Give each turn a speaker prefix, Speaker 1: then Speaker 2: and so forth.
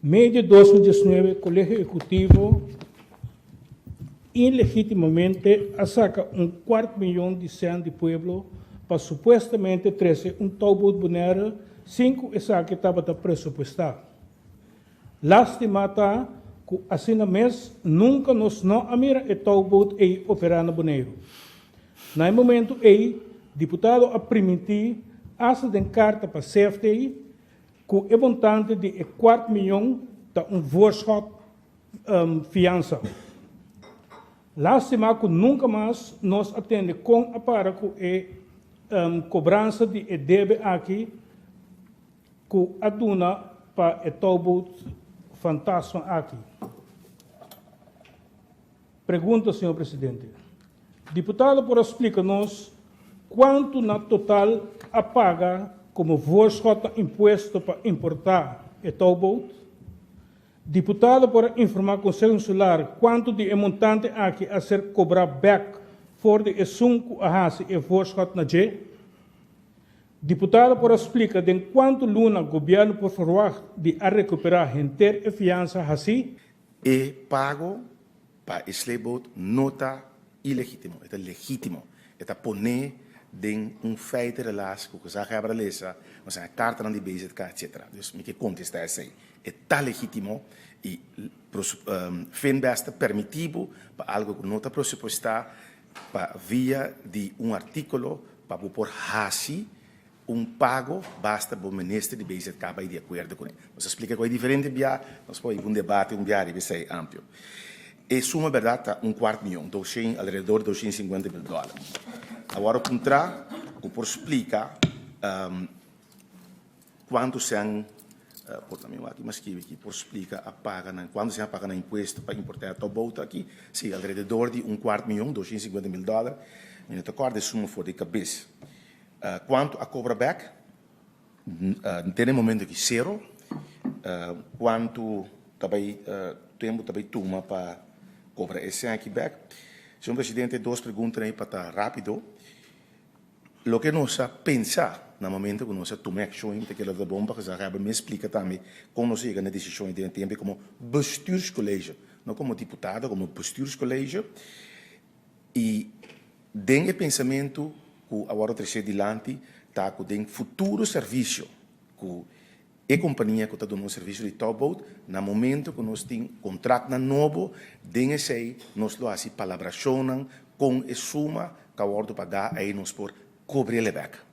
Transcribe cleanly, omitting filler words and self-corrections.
Speaker 1: Mei di 2019, Kolegio Ehekutivo ilegítimamente a saka un kuart mion di sèn di pueblo pa supuestamente trese un touwboot Bonaire sin ku esaki tabata presupuestá. Lástima ta ku asina mes nunka nos no a mira e touwboot ei operá na Boneiru. Na e momentu ei, diputado a primintí asta den karta pa CFT ku e montante di e kuart mion ta un voorschot fiansa. Lástima ku nunka mas nos a tende kon a para ku e kobransa di e debe aki ku a duna pa e touwboot fantasma aki. Pregunta, señor presidente. Diputado por a splika nos kuantu na total a paga komo voorschot na impuesto pa importá e touwboot? Diputado por a informá Konseho Insular kuantu di e montante aki a ser kobrá bèk for di esun ku a hasi e voorschot na dje? Diputado por a splika den kuantu luna gobièrnu por ferwagt di a rekuperá henter e fiansa hasí?
Speaker 2: E pago pa e sleepboot no ta ilegítimo, e ta legítimo. E ta poné den un feitenrelatie ku gezaghebber a lesa, nos a haña kartanan di BZK etcetera. Dus mi ke kontestá esei. E ta legítimo i Finbest ta permití bo pa algu ku no ta presupuestá pa via di un artíkulo pa bo por hasi un pago basta bo minister di BZK bai di akuerdo kuné. Nos a splika ku e diferente bia, nos por hiba un debate un bia riba esei amplio. E suma bèrdat ta un kuart mion, doshen, alrededor 250 mil dòler. Awor a puntra ku por splika kuantu sèn, por ta mi wak aki, mi a skibi aki, por splika a paga nan, kuantu sèn a paga nan impuesto pa importá e touwboot aki. Si, alrededor di un kuart mion, 250 mil dòler. Mi no ta kòrda e suma for di kabes. Kuantu a kobra bèk? Den e momento aki sero. Kuantu ta bai tempu ta bai tuma pa kobra e sèn aki bèk? Señor Presidente, dos preguntanan ei pa ta rápido. Loke nos a pensa na momento ku nos a tuma e akshon ei, mi ta kere ta bon pa gezaghebber mes splika tambe kon nos a yega na e desishon ei den e tempu ei komo bestuurscollege, no komo diputado, komo bestuurscollege. I den e pensamentu ku a wòrdu tresé dilanti ta ku den futuro servisio ku e kompania ku ta duna un servisio di towboat, na momento ku nos tin kontraktnan nobo, den esei nos lo hasi palabrashonnan kon e suma ku a wòrdu pagá ei nos por kobr'el bèk.